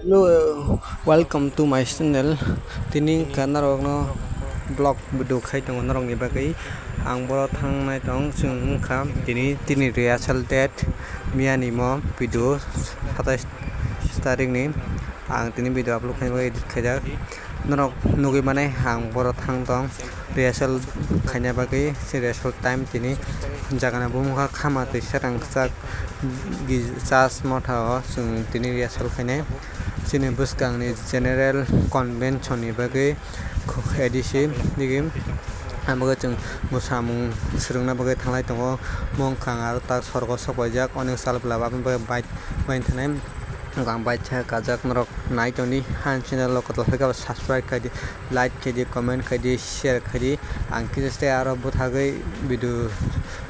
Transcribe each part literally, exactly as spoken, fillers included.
Hello, welcome to my channel. Tini wngkha norokno vlog video khai tongo norokni bagwi. Ang boro thangnai tong, chwng wngkha tini, tini rehearsal date, miyani mo video satais tarikni. Ang tini video upload khaina bagwi edit khaijak. Norok nugwi mane ang boro thang tong rehearsal khaina bagwi, se rehearsal time tini jagana bumung kha khama twi serang kwchak gi-, church motha o chwng tini rehearsal khainai. Chini bwskangni general convention ni bagwi A D C digi ang bagwi chwng mwsamung swrwngna bagwi thanglai tongo. Mongkhang aro tak sorgo sok paijak, onek sal bwla aboni bagwi bike bai thanai. Ang baisa kajak norok nai tongdi, han channel o kotor khe subscribe khaidi, like khaidi, comment khaidi, share khaidi. Ang kisa tei aro bwthagwi video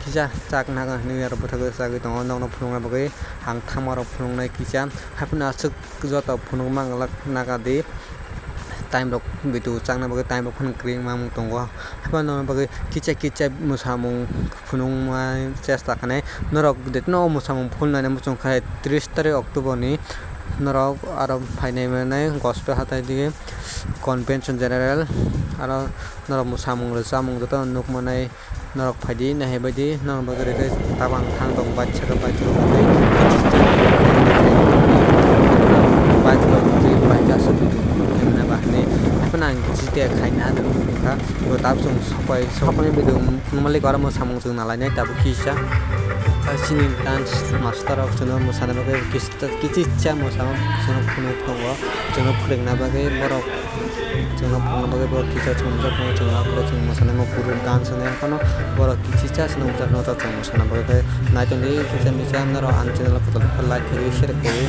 kisa chak naga hinwi aro bwthagwi chagwi tongo, nokno phunukna bagwi ang thamarok phunuknai kisa. Haphano aswk joto phunukma glak naga di. Time rok video chakna bagwi time rok phano kwrwi wngmang tongo. Haphano bagwi kisa kisa mwsamung phunukma chesta khanai. Norok de no mwsamung phunuknani muchung khai tris tarik October ni norok aro phainai manai gospel hatai digi convention general aro norok mwsamung rwchapmung joto nukmanai. Norok phaidi, nahaibaidi, norok bagwi rwgwi tabang thang tong, baisa khe baisa khe baisa khe baisa khe baisa khe hwnwi. Haphano ang kisi tei khaina nukha, bo tab chwng sopai, sopani video phunukmali oro mwsamung chwng nalainai tabuk kisa. Chini dance master rok chwngno mwsana bagwi kis-, kichisa mwsamung chwngno phunuk tongo, chwngno phwrwngna bagwi borok. Chwngno phunukna bagwi borok kisa chwng jak phano chwng aphuru chwng mwsanaima guru dance hinwi phano borok kichisa chwng jak no chwng mwsana bagwi khe nai tongdi kisa misa norok ani channel o kotor khe like khaidi share khaidi.